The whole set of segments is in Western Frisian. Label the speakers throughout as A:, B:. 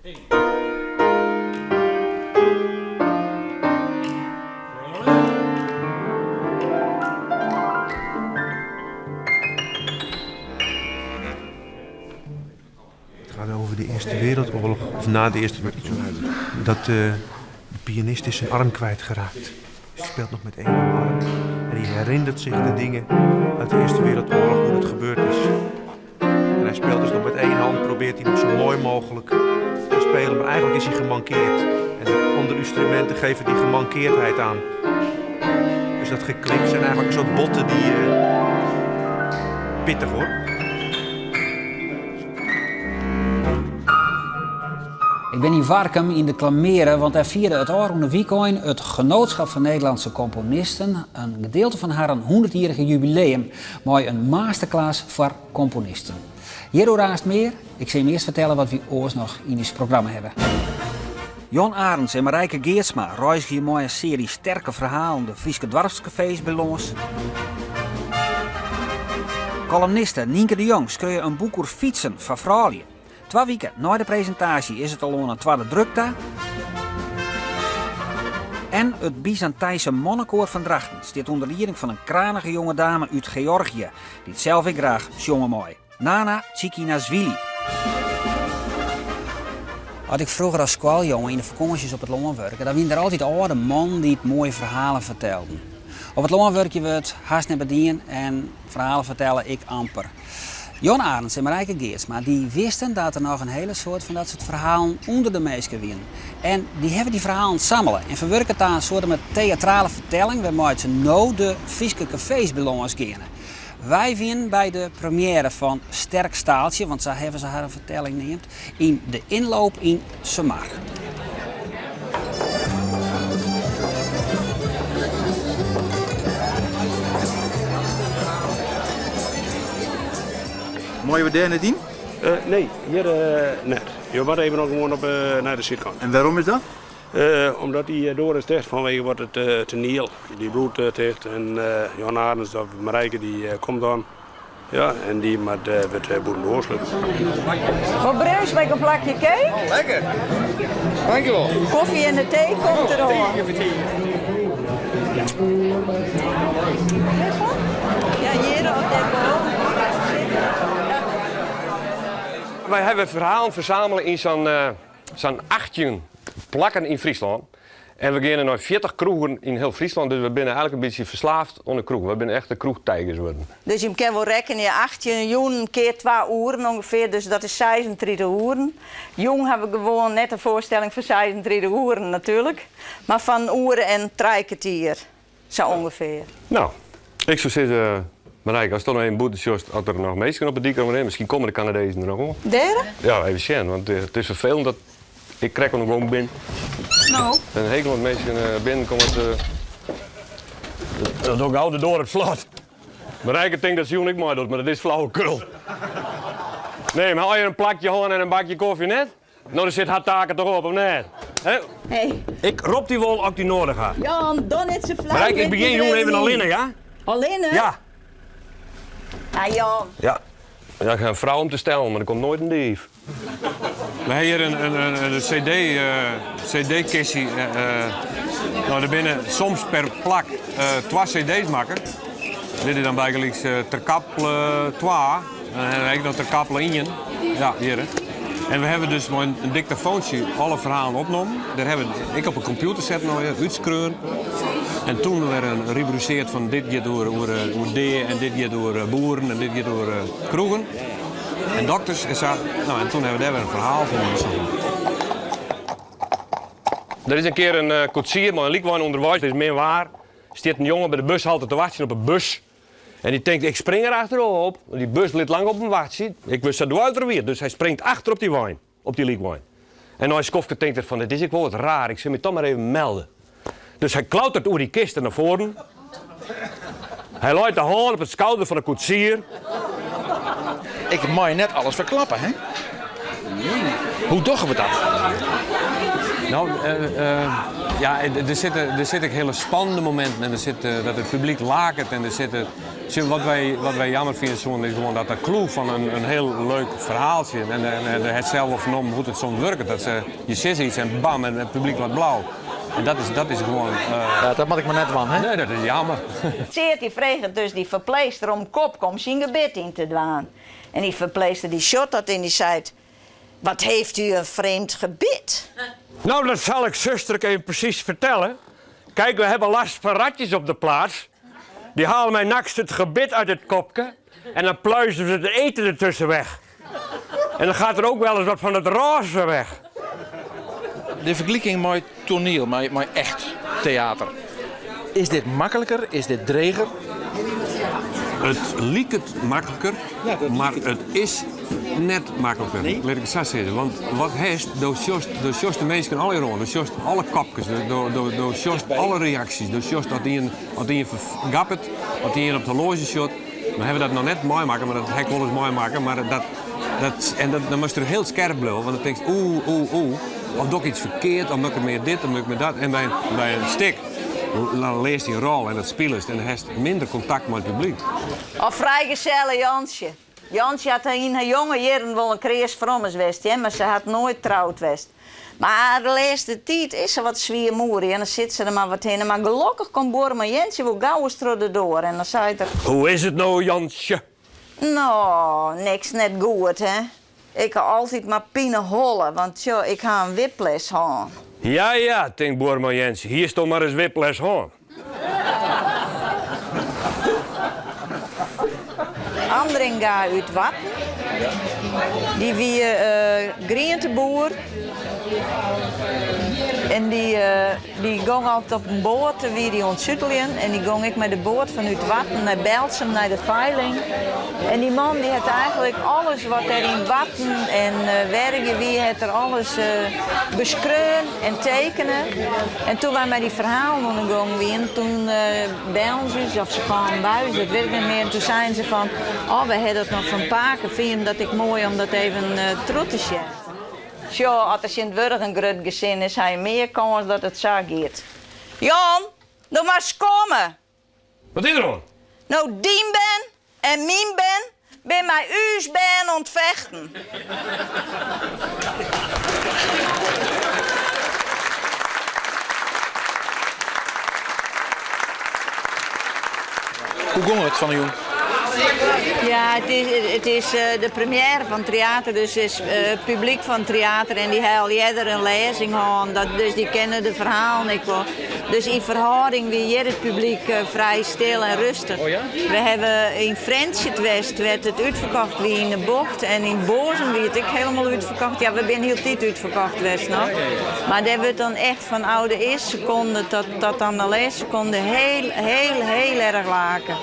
A: Het gaat over de Eerste Wereldoorlog, of na de Eerste Wereldoorlog. Dat de pianist is zijn arm kwijtgeraakt. Hij speelt nog met één arm. En die herinnert zich de dingen uit de Eerste Wereldoorlog, hoe het gebeurd is. En hij speelt dus nog met één hand, probeert hij nog zo mooi mogelijk te spelen. Maar eigenlijk is hij gemankeerd. En de andere instrumenten geven die gemankeerdheid aan. Dus dat geklik zijn eigenlijk een soort botten die... pittig hoor.
B: Ik bin yn Warkum yn de Klameare, want dêr fierde it ôfrûne wykein it Genootschap van Nederlandse Componisten in gedeelte fan harren hûndertjierrige jubileum mei in masterclass foar komponisten. Hjiroer aanst mear, ik sil jim earst fertelle wat wy oars noch yn ús programma hawwe. Jan Arendz en Marijke Geertsma reizgje mei in searje sterke ferhalen de Fryske doarpskafees bylâns. Kollumniste Nynke de Jong skreau in boek oer fytsen foar froulju. Twa wiken nei de presintaasje is it al oan in twadde druk ta. En it Byzantijnse mannekoar fan Drachten stiet ûnder lieding fan in kranige jonge dame út Georgië, dy't sels ek graach sjonge mei, Nana Tchikinashvili. As ik froeger as skoaljonge yn de fakânsjes op it lân wurke, dan wiene der altyd âlde mannen dy't moaie ferhalen fertelden. Op it lân wurkje wurdt hast net mear dien en ferhalen fertelle ek amper. Jan Arendz en Marijke Geertsma dy wisten dat der noch in hiele soad fan dat soart ferhalen ûnder de minsken wienen. En dy hawwe dy ferhalen sammele en ferwurke ta in soarte met teatrale fertelling wêrmei't se no de Fryske kafees bylâns geane. Wy wienen by de premiêre fan Sterk Staaltsje, want sa hawwe se harren fertelling neamd, yn De Inloop yn Sumar.
C: Meie we dêr net yn?
D: Nee, hjir net. Jo moatte even noch gewoan op nei de sydkant.
C: En wêrom is dat?
D: Omdat dy doar is ticht fanwege wat it toaniel. Dy bliuwt ticht en Jan Arendz of Marijke dy komt dan. Ja, en dy moat wurdt bûtendoar sletten.
E: Foar Brunswijk in plakje cake.
C: Oh, lekker. Dankjewol.
E: Koffie en de thee komt deroan. Ja, hjir op dêr boven.
F: Wy hawwe ferhalen fersamele yn sa'n sa'n 18 plakken yn Fryslân. En we geane nei 40 kroegen yn hiel Fryslân, dus we binne eigenlik in bytsje ferslaafd oan de kroegen. We binne echte kroegtijgers wurden.
E: Dus jim kinne wol rekkenje, 18 jûnen kear twa oeren ûngefear, dus dat is 36 oeren. Jûn ha we gewoan net in foarstelling fan 36 oeren natuerlik, mar fan in oere en trije kertier, sa ûngefear.
F: No, ik soe sizze, Marijke, ast dan even bûten sjochst oft der noch minsken op 'e dyk rinne, miskien komme de Kanadezen der noch oan.
E: Dêr?
F: Ja, even sjen, want it is ferfelend dat ik krekt oan de gong bin.
E: No.
F: In hekel oan minsken binnenkomme. Dan doch ik gau de doar op slot. Marijke tinkt dat se jûn ek meidocht, mar dat is flauwekul. Nee, mar ha je in plakje hân en in bakje kofje net? No, dan sit har taken toch op, of net? Hè?
E: Hey.
F: Ik rop dy wol as ik dy noadich ha.
E: Jan, doch net sa flau.
F: Marijke, ik begjin jûn even allinne, ja?
E: Allinne?
F: Ja.
E: Ah, Jan.
F: Ja. Ja, ik ha in frou om te stellen, mar der komt noait in dief.
G: We ha hjir in cd-kistje. No, der binne soms per plak twa cd's makke. Dit is dan bygelyks Terkaple twa. Dan ha we ek noch Terkaple ien. Ja, hjir. En we hawwe dus mei in diktafoantsje alle ferhalen opnommen. Dêr hawwe we ek op 'e kompjûter setten allegear, útskreaun. En toen wer in rubriseard fan dit giet oer, oer, oer dea en dit giet oer boeren en dit giet oer kroegen. En dokters en sa. No, en toen hawwe we dêr wer in ferhaal fan makke.
F: Der is in kear in koetsier mei in lykwein ûnderweis. It is min waar. Stiet in jonge by de bushalte te wachtsjen op 'e bus. En dy tinkt, ik spring der achterop, want dy bus lit lang op him wachtsje. Ik wurd sa duidlik wier. Dus hy springt achter op dy wein, op dy lykwein. En nei in skoftke tinkt er fan, dit is ek wol wat raar, ik sil my toch mar even melde. Dus hy klautert oer dy kiste nei foaren. Hy leit de hân op it skouder fan de koetsier.
C: Ik mei net alles ferklappe, hè? Hoe dogge we dat?
G: No, eh. Ja, der sitte, der sitte ek hiele spannende mominten en der sit dat it publyk laket en der sitte, sjoch, wat wy, wat wy jammer fine soenen is gewoan dat de clou fan in, in hiel leuk ferhaaltsje en, en, en hat sels wol fernommen hoe't it soms wurket, dat se, je sizze iets en bam en it publyk leit blau. En dat is, dat is gewoan.
C: Ja, dat moat ik mar net dwaan, hè?
G: Nee, dat is jammer.
E: Tseard dy freget dus dy ferpleechster om kopke om syn gebit yn te dwaan. En dy ferpleechster dy sjocht dat en dy seit, Wat heeft u een vreemd gebit?
F: Nou, dat zal ik zusterke even precies vertellen. Kijk, we hebben last van ratjes op de plaats. Die halen mij nachts het gebit uit het kopke en dan pluizen ze het eten ertussen weg. En dan gaat er ook wel eens wat van het roze weg.
C: De fergeliking mei toaniel, mei, mei echt teater. Is dit makliker? Is dit dreger?
G: It liket makliker, mar it is net makliker. Lit ik it sa sizze. Want wat hast, do sjochst, do sjochst de minsken allegear oan. Do sjochst alle kopkes, do, do, do sjochst alle reaksjes. Do sjochst at ien, at ien fergappet, at ien op it horloazje sjocht. No hawwe we dat noch net meimakke, mar dat ha ik wolris meimakke. Mar dat, dat, en dat, dan moatst der hiel skerp bliuwe, want dan tinkst oeh, oeh, oeh. Of doch ik iets ferkeard, of moat ik mear dit, of moat ik mear dat. En by, by in stik, dan learst dyn rol en dat spilest en dan hast minder kontakt mei it publyk.
E: Of frijgeselle Jantsje. Jantsje hat yn har jonge jierren wol in kreas frommes west, hear, mar se hat noait troud west. Mar de lêste tiid is se wat swiermoedich en dan sit se der mar wat hinne. Mar gelokkich komt buorman Jentsje wol gauris troch de doar en dan seit er.
F: Hoe is it no, Jantsje?
E: No, niks net goed, hè. Ik ha altyd mar pineholle, want sjoch, ik ha in whiplash hân.
F: Ja, ja, tinkt buorman Jentsje, hiesto mar ris whiplash hân.
E: Andringa út Warten. Dy wie grienteboer en dy dy gong altyd op in boat, wie dy oan it suteljen en dy gong ek mei de boat fanút Warten nei Berltsum nei de feiling. En dy man dy hat eigentlik alles wat der yn Warten en Wergea wie, hat er alles beskreaun en tekene. En toen wy mei dy ferhalen oan de gong wienen, toen bellen se ús of se kamen by ús, dat wit ik net mear. En toen seinen se fan, oh wy ha dat noch fan pake, fine jim dat ek moai om dat even troch te sjen? Sjoch, as der tsjintwurdich in grut gesin is, ha je mear kâns dat it sa giet. Jan, do moatst komme!
F: Wat is der oan?
E: No, dyn bern en myn bern bin mei ús bern oan it fechten.
C: Hoe gong it fan 'e jûn?
E: Ja, it is, it is de première fan Tryater, dus is publyk fan Tryater en dy ha al earder in lêzing hân, dat, dus dy kenne de ferhalen ek wol. Dus yn ferhâlding wie hjir it publyk frij stil en rêstich. We hawwe yn Frjentsjer west, wêr't it útferkocht wie yn de bocht en yn Boazum wie it ek hielendal útferkocht. Ja, we binne hieltyd útferkocht west noch. Mar dêr wurdt dan echt fanôf de earste sekonde tot, tot oan de lêste sekonde heel, heel, heel erg lake.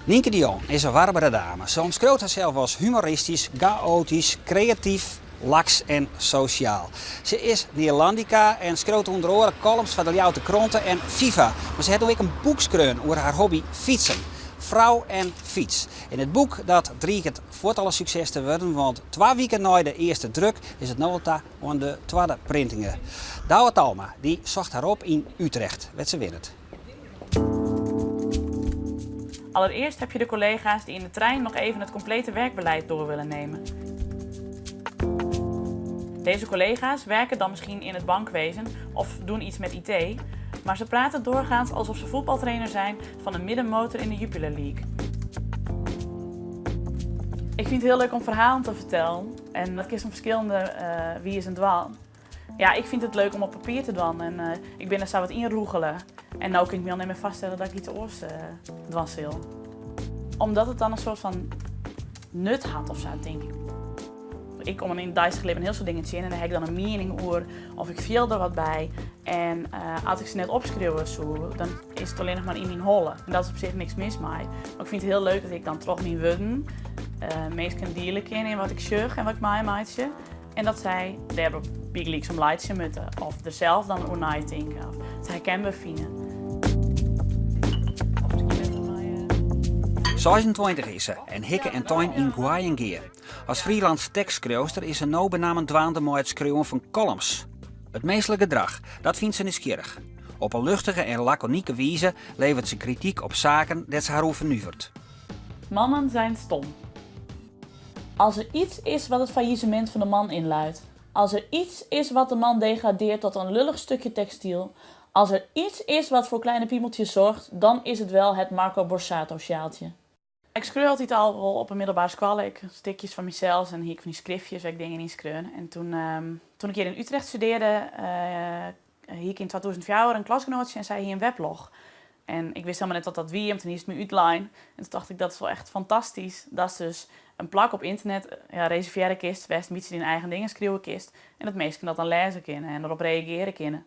B: Nynke de Jong is in warbere dame. Se omskriuwt harsels as humoristysk, gaotysk, kreatyf, laks en sosjaal. Se is Neerlandika en skriuwt ûnder oare columns foar de Ljouwerter Krante en Viva. Mar se hat no ek in boek skreaun oer har hobby fytsen. Frou en fyts. En it boek dat driget fuort al in sukses te wurden, want twa wiken nei de earste druk is it no al ta oan de twadde printinge. Douwe Talma dy socht har op yn Utrecht, wêr't se wennet.
H: Allereerst heb je de collega's die in de trein nog even het complete werkbeleid door willen nemen. Deze collega's werken dan misschien in het bankwezen of doen iets met IT, maar ze praten doorgaans alsof ze voetbaltrainer zijn van een middenmotor in de Jupiler League. Ik vind het heel leuk om verhalen te vertellen en dat is een verschillende uh, wie is een dwaal. Ja, ik vind het leuk om op papier te dwaan en uh, ik bin der sa wat ynrûgele. En no kin ik my al net mear foarstelle dat ik iets oars uh, dwaan sil. Omdat it dan in soart fan nut hat of sa, tink ik. Ik kom yn it deistich libben hiel soad dingen tsjin en dêr ha ik dan in miening oer of ik fiel der wat by. En uh, as ik se net opskriuwe soe, dan is it allinnich mar yn myn holle. En dat is op sich niks mis mei. Mar ik fyn it hiel leuk dat ik dan troch myn wurden uh, minsken diele kin yn wat ik sjoch en wat ik meimeitsje. En dat sy dêr bygelyks om laitsje moatte of der sels dan oer neitinke of it herkenber fine.
B: 26 is se en hikke en tein yn Goaiïngea. As freelance tekstskriuwster is se no benammen dwaande mei it skriuwen fan columns. It minsklik gedrach, dat fynt se nijsgjirrich. Op in luchtige en lakonike wize leveret se krityk op saken dêr't se har oer fernuveret.
H: Mannen zijn stom. Als er iets is wat het faillissement van de man inluidt. Als er iets is wat de man degradeert tot een lullig stukje textiel. Als er iets is wat voor kleine piemeltjes zorgt, dan is het wel het Marco Borsato sjaaltje. Ik skreau altyd al wol op 'e middelbare skoalle ek stikjes fan mysels en hie ik fan dy skriftjes wêr't ik dingen yn skreaun. En toen, toen ik hjir yn Utrecht studearde, hie ik yn 2004 in klasgenoatsje en sy hie in weblog. En ik wist helemaal net wat dat wie, en toen hie se it my útlein. En toen tocht ik, dat is wol echt fantastysk. Datst dus in plak op ynternet ja, reservearje kinst, wêr'tst in bytsje dyn eigen dingen skriuwe kinst. En dat minsken dat dan lêze kinne en derop reagearje kinne.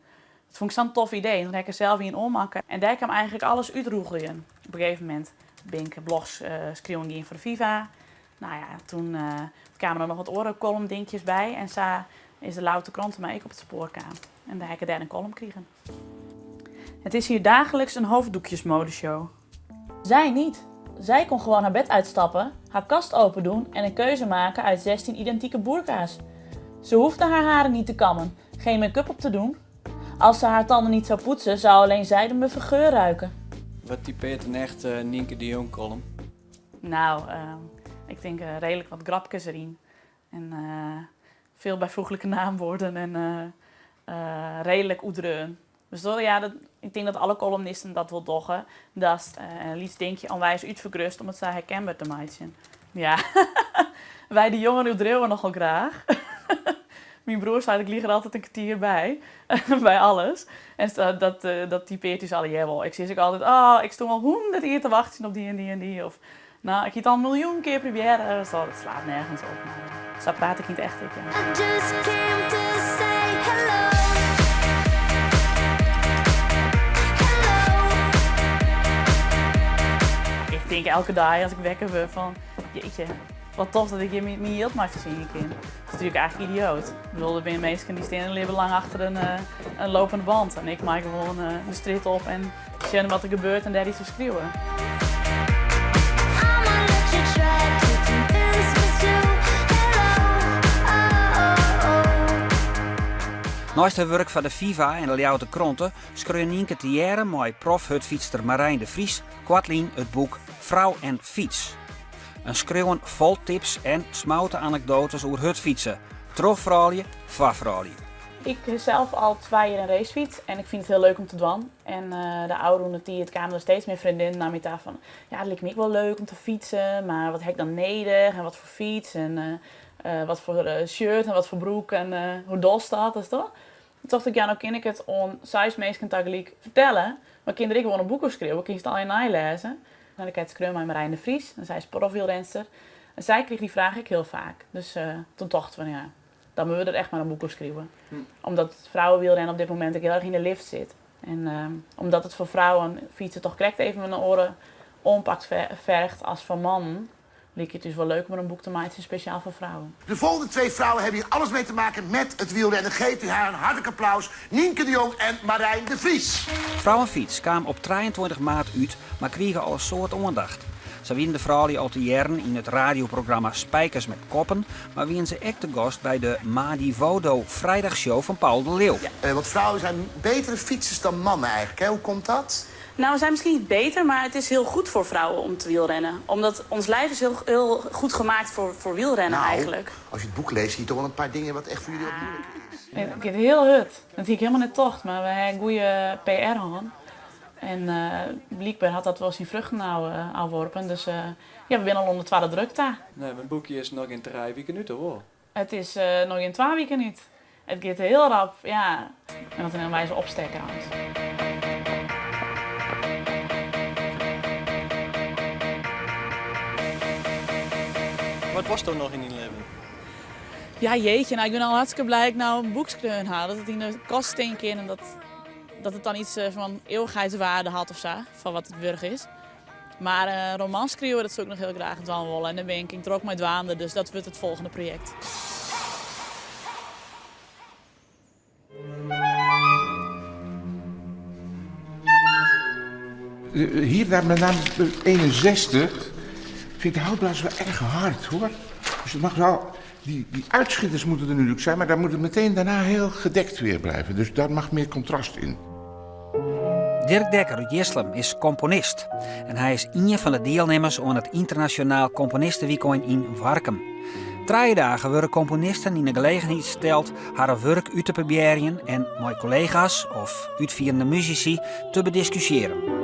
H: Dat fûn ik sa'n tof idee. En toen ha ik der sels ien oanmakke. En dêr kaam eigentlik alles útrûgeljen. Op in gegeven momint bin ik blogs skriuwen gien foar de Viva. Nou ja, toen kamen der noch wat oare kollumdinkjes by. En sa is de Ljouwerter Krante my ek op it spoar kaam. En dêr ha ik dêr in kollum krigen. Het is hier dagelijks een hoofddoekjesmodeshow. Zij niet. Zij kon gewoon haar bed uitstappen, haar kast open doen en een keuze maken uit 16 identieke boerka's. Ze hoefde haar haren niet te kammen, geen make-up op te doen. Als ze haar tanden niet zou poetsen, zou alleen zij de muffe geur ruiken.
I: Wat typeert in echte Nynke de Jong column?
H: Nou, ik tink reedlik wat grapkes deryn. En veel byfoechlike naamwoorden en reedlik oerdreaun. Dus dat, ja, dat, ik tink dat alle kollumnisten dat wol dogge. Datst in lyts dinkje ûnwijs útfergrutst om it sa herkenber te meitsjen. Ja, wy de jongen oerdriuwe nochal graach. Myn broer seit, ik liich der altyd in kertier by, by alles. En dat, dat typeart ús allegear wol. Ik sis ek altyd, oh, ik stûn al hûndert jier te wachtsjen op dy en dy en dy. Of, no, ik hie it al in miljoen kear probearre. Dus dat slaat nergens op. Mar sa praat ik yn it echt ek, ja.
J: I just came to say hello. Hello.
H: Ik tink elke dei as ik wekker wurd fan, jeetje, wat tof dat ik hjir myn jild mei fertsjinje kin. Dat is natuerlik eigentlik idioat. Ik bedoel, der binne minsken dy steane in libben lang achter in, in lopende band. En ik mei gewoan de strjitte op en sjen wat der gebeurt en dêr yts oer skriuwe.
J: I'ma let you try to convince me to hello. Oh, oh.
B: Neist har wurk foar de Viva en de Ljouwerter Krante skreau Nynke tegearre mei profhurdfytster Marijn de Vries koartlyn it boek Frou en Fyts. In skriuwen fol tips en smoute anekdoates oer hurdfytse, troch froulju, foar froulju.
H: Ik ha sels al twa jier in racefyts en ik fyn it hiel leuk om te dwaan. En de ôfrûne tiid kamen der steeds mear freondinnen nei my ta fan ja, it liket my ek wol leuk om te fytsen, mar wat ha ik dan nedich en wat foar fyts en wat foar shirt en wat foar broek en hoe dochst dat en toch? Toen tocht ik, ja, no kin ik it oan seis minsken tagelyk fertelle, mar kin der ek gewoan in boek oer skriuwe, kinst it allegear neilêze. No, ik ha it skreaun mei Marijn de Vries en sy is profwielrenster en sy krige dy fraach ek hiel faak. Dus toen tochten we, ja, dan moatte we der echt mar in boek oer skriuwe. Omdat it frouwewielrennen op dit momint ek hiel erch yn de lift sit. En omdat it foar frouwen fytsen toch krekt even in oare oanpak ferget as foar mannen, like it ús wol leuk om der in boek te meitsjen spesjaal foar frouwen.
K: De volgende twee vrouwen hebben hier alles mee te maken met het wielrennen. Geeft u haar een hartelijk applaus. Nynke de Jong en Marijn de Vries.
B: Frou en Fyts kaam op 23 maart út, mar krige al in soad oandacht. Sa wienen de froulju al te hearren yn it radioprogramma Spijkers met Koppen, mar wienen se ek te gast by de Madivodo Vrijdagshow fan Paul de Leeuw.
K: Ja, want vrouwen zijn betere fietsers dan mannen eigenlijk, hè? Hoe komt dat?
H: Nou, we zijn misschien niet beter, maar het is heel goed voor vrouwen om te wielrennen. Omdat ons lijf is heel, heel goed gemaakt voor, voor wielrennen
K: Nou,
H: eigenlijk.
K: Als je het boek leest, zie je toch wel een paar dingen wat echt voor jullie wat moeilijker is.
H: Het giet hiel hurd. Dat hie ik hielendal net tocht, mar we ha in goede PR hân. En blykber hat dat wol syn fruchten no ôfworpen. Dus ja, we binne al oan de twadde druk ta.
I: Nee, mar it boekje is noch gjin trije wiken út, of wol?
H: It is noch gjin twa wiken út. It giet hiel rap, ja. En wat in ûnwijze opstekker eins.
I: Wat wolsto noch yn dyn libben?
H: Ja, jeetje, nou, ik bin al hartstikke blij dat ik no in boek skreaun ha. Dat it yn de kast stean kin en dat, dat it dan iets fan eeuwigheidswaarde hat of sa, foar wat it wurdich is. Mar in roman skriuwe, dat soe ik noch hiel graach dwaan wolle. En dêr bin ik drok mei dwaande, dus dat wurdt it folgjende projekt.
L: Hier, daar met name 61. Vind de houtblazer wel erg hard hoor. Dus het mag wel, die, die uitschieters moeten er natuurlijk zijn, maar daar moet het meteen daarna heel gedekt weer blijven. Dus daar mag meer contrast in.
B: Dirk Dekker út Jislum is komponist en hy is ien fan de dielnimmers oan it Ynternasjonaal Komponistewykein yn Warkum. Trije dagen wurde komponisten yn de gelegenheid steld harren wurk út te probearjen en mei kollega's of útfierende musisy te bediskusjearen.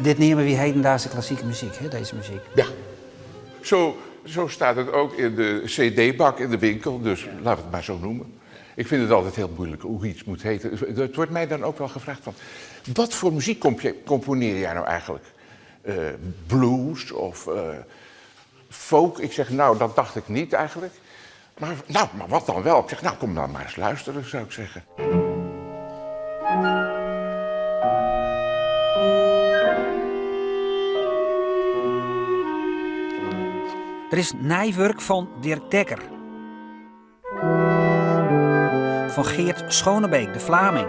B: Dit neame wy hedendaagse klassike muzyk, hè, dizze muzyk?
L: Ja. Zo, zo staat het ook in de cd-bak in de winkel, dus laten we het maar zo noemen. Ik vind het altijd heel moeilijk hoe iets moet heten. Het wordt mij dan ook wel gevraagd van... wat voor muziek componeer jij nou eigenlijk? Uh, blues of uh, folk? Ik zeg, nou, dat dacht ik niet eigenlijk. Maar, nou, maar wat dan wel? Ik zeg, nou, kom dan maar eens luisteren, zou ik zeggen.
B: Der is nij wurk fan Dirk Dekker. Fan Geert Schonebeek, de Flaming.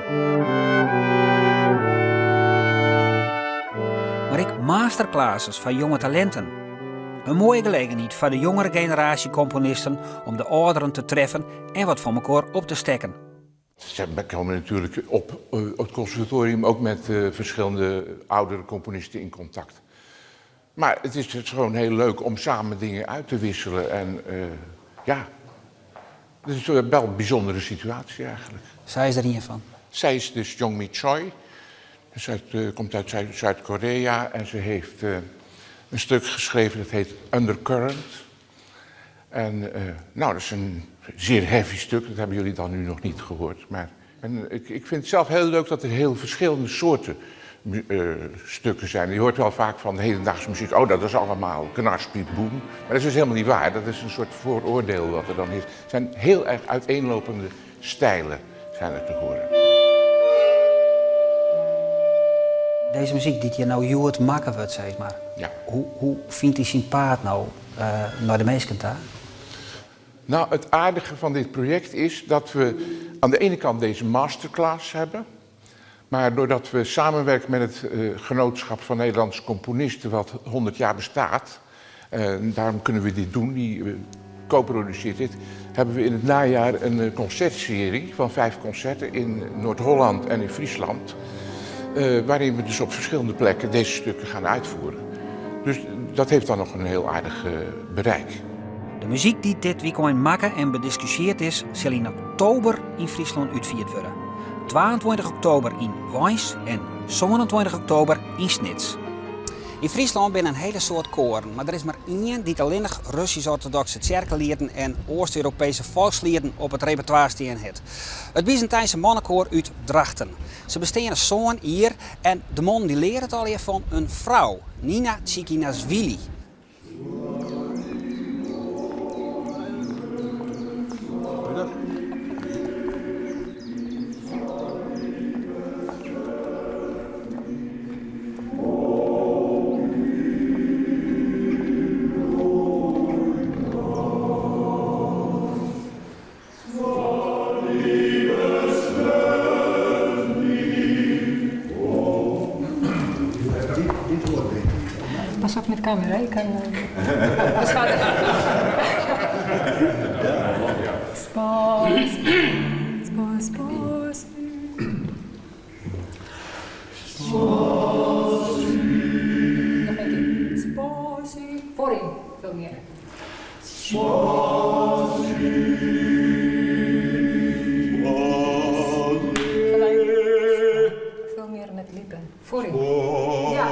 B: Mar ek masterclasses foar jonge talinten. In moaie gelegenheid foar de jongere generaasje komponisten om de âlderen te treffen en wat fan mekoar op te stekken.
L: Ze komen natuurlijk op eh, het conservatorium ook met eh, verschillende oudere componisten in contact. Maar het is dus gewoon heel leuk om samen dingen uit te wisselen. En uh, ja, het is wel een bijzondere situatie eigenlijk.
B: Zij is er een van?
L: Zij is dus Jongmi Choi. Ze uh, komt uit Zuid-Korea en ze heeft uh, een stuk geschreven dat heet Undercurrent. En nou, dat is een zeer heavy stuk, dat hebben jullie dan nu nog niet gehoord. Maar en ik, ik vind het zelf heel leuk dat er heel verschillende soorten uh, stukken zijn. Je hoort wel vaak van de hedendaagse muziek, oh dat is allemaal knarspiet, boem. Maar dat is dus helemaal niet waar. Dat is een soort vooroordeel wat er dan is. Het zijn heel erg uiteenlopende stijlen zijn er te horen.
B: Dizze muzyk dy't hjir no hjoed makke wurdt, sis mar.
L: Ja.
B: Hoe, hoe fynt dy syn paad no uh, nei de minsken ta?
L: Nou, het aardige van dit project is dat we aan de ene kant deze masterclass hebben. Maar doordat we samenwerken met het uh, Genootschap van Nederlandse Componisten, wat 100 jaar bestaat, uh, daarom kunnen we dit doen, die uh, co-produceert dit, hebben we in het najaar een concertserie van vijf concerten in Noord-Holland en in Friesland. waarin we dus op verschillende plekken deze stukken gaan uitvoeren. Dus dat heeft dan nog een heel aardig bereik.
B: De muzyk dy't dit wykein makke en bediskusjeard is, sil yn oktober yn Fryslân útfierd wurde. 22 oktober yn Warns en 27 oktober yn Snits. Yn Fryslân binne in hiele soad koaren, mar der is mar ien dy't allinnich Russysk-ortodokse tsjerkelieten en Oast-Europeeske folkslieten op it repertoire stean hat. It Byzantijnse mannekoar út Drachten. Se besteane sân jier en de mannen dy leare it allegear fan in frou, Nina Tchikinashvili.
M: Pas op met camera, ik kan uh, beschadigen. Spas, spas, spas. Nog een keer. Spasi. Voorin, veel meer. Gelijk. Veel meer met lippen. Voorin. Ja.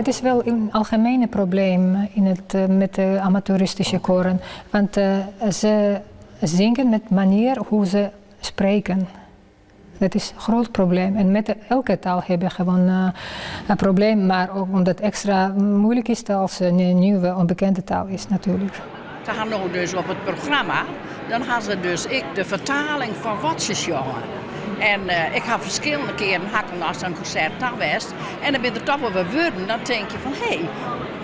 M: Het is wel een algemene probleem in het, eh, met de amateuristische koren. Want uh, ze zingen met manier hoe ze spreken. Dat is een groot probleem. En met elke taal heb je gewoon uh, een probleem. Maar ook omdat het extra moeilijk is als een nieuwe, onbekende taal is natuurlijk.
N: Ze gaan nou dus op het programma, dan gaan ze dus ik de fertaling fan wat se sjonge. En uh, ik ha ferskillende kearen hakken as in konsert ta west. En dan binne der toch wol wer wurden, dan tink je fan hé, hey,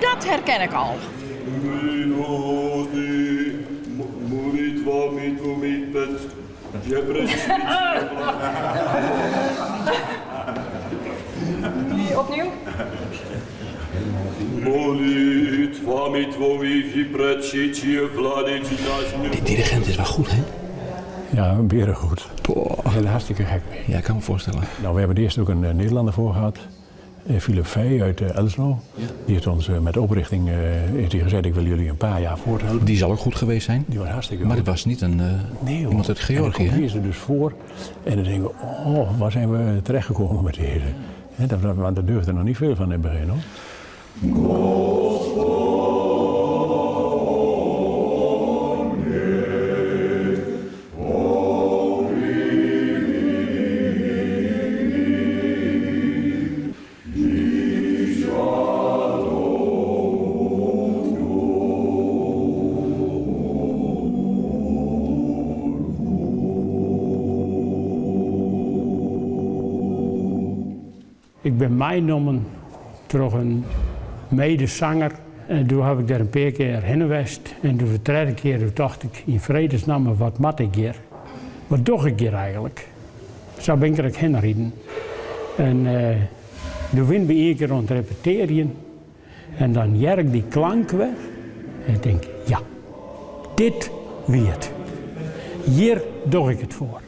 N: dat herken ik al.
M: Opnieuw?
C: Die dirigent is wel goed, hè?
O: Ja, berengoed. We zijn er hartstikke gek mee.
C: Ja, ik kan me voorstellen.
O: Nou, we hebben eerst ook een eh, Nederlander voor gehad. Eh, Philip Vey uit eh, Elsloo. Die heeft ons met oprichting heeft hij gezegd, ik wil jullie een paar jaar voorthelpen.
C: Die zal ook goed geweest zijn.
O: Die was hartstikke
C: Maar
O: goed.
C: het was niet een,
O: Nee, hoor.
C: iemand uit Georgië,
O: En dan
C: hè?
O: komt er dus voor. En dan denken we, oh, waar zijn we terechtgekomen met deze? Hè, dat, want daar durfde nog niet veel van in het begin, hoor.
P: Ik ben meegenomen door een medezanger. En toen heb ik daar een paar keer heen geweest. En toen de derde keer toen dacht ik in vredesnaam, wat mat ik hier? Wat doe ik hier eigenlijk? Zo ben ik er ook heen rijden. En eh toen win we één keer aan het repeteren. En dan jerk ik die klank weg. En ik denk, ja, dit wie het. Hier doe ik het voor.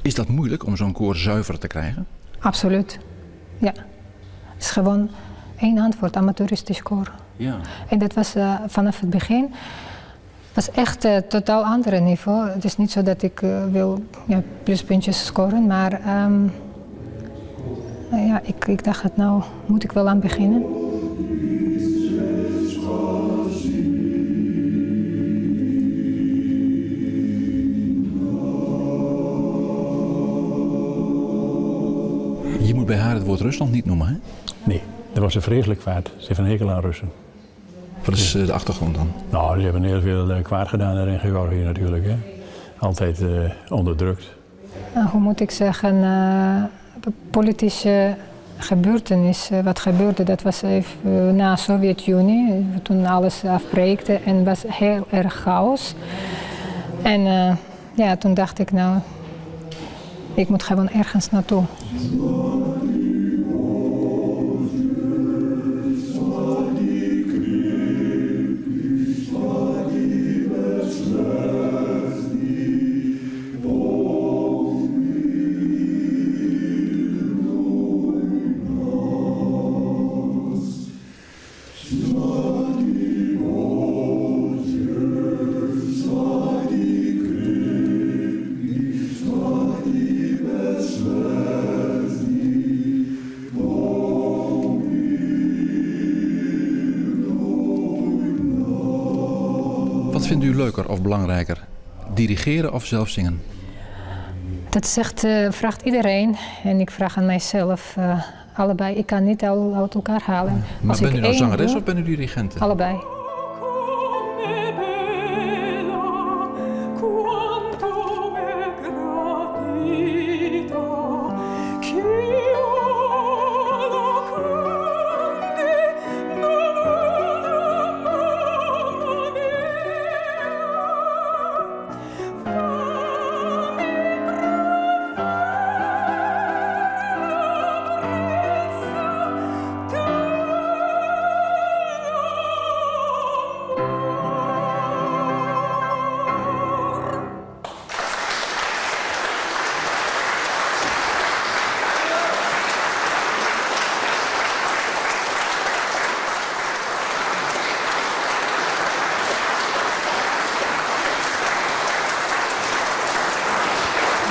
C: Is dat moeilijk om zo'n koor zuiver te krijgen?
M: Absoluut. Ja. Het is gewoon één antwoord, amateuristisch koor.
C: Ja.
M: En dat was eh, vanaf het begin was echt een totaal ander niveau. Het is niet zo dat ik eh, wil ja, pluspuntjes scoren, maar ehm, nou ja, ik, ik dacht het nou moet ik wel aan beginnen.
C: Je moet bij haar het woord Rusland niet noemen, hè?
O: Nee, dat was ze vreselijk kwaad. Ze heeft een hekel aan Russen.
C: Wat is eh, de achtergrond dan?
O: Nou, ze hebben heel veel eh, kwaad gedaan daar in Georgië natuurlijk. Hè. Altijd eh, onderdrukt.
M: Nou, hoe moet ik zeggen, eh, politische gebeurtenissen. Wat gebeurde, dat was even eh, na Sovjet-Unie, eh, toen alles afbreekte en was heel erg chaos. En eh, ja, toen dacht ik nou, ik moet gewoon ergens naartoe.
C: Wat vindt u leuker of belangrijker? Dirigeren of zelf zingen?
M: Dat zegt, eh, vraagt iedereen en ik vraag aan mijzelf. eh, allebei, ik kan niet al uit elkaar halen.
C: Maar
M: Als
C: bent
M: ik
C: u nou
M: één
C: zangeres
M: doe-
C: of bent u dirigente?
M: Allebei.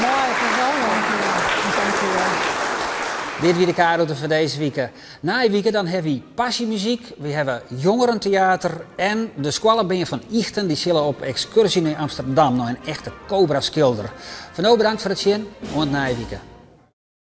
M: Mooi, geweldig. Dankjewel.
B: Dit wie de K-route voor deze week. Na die week dan hebben we passiemuziek, we hebben jongerentheater en de squallenbeen van Ichten die zullen op excursie naar Amsterdam, nog een echte cobra-schilder. Van nou bedankt voor het zien, en na die week.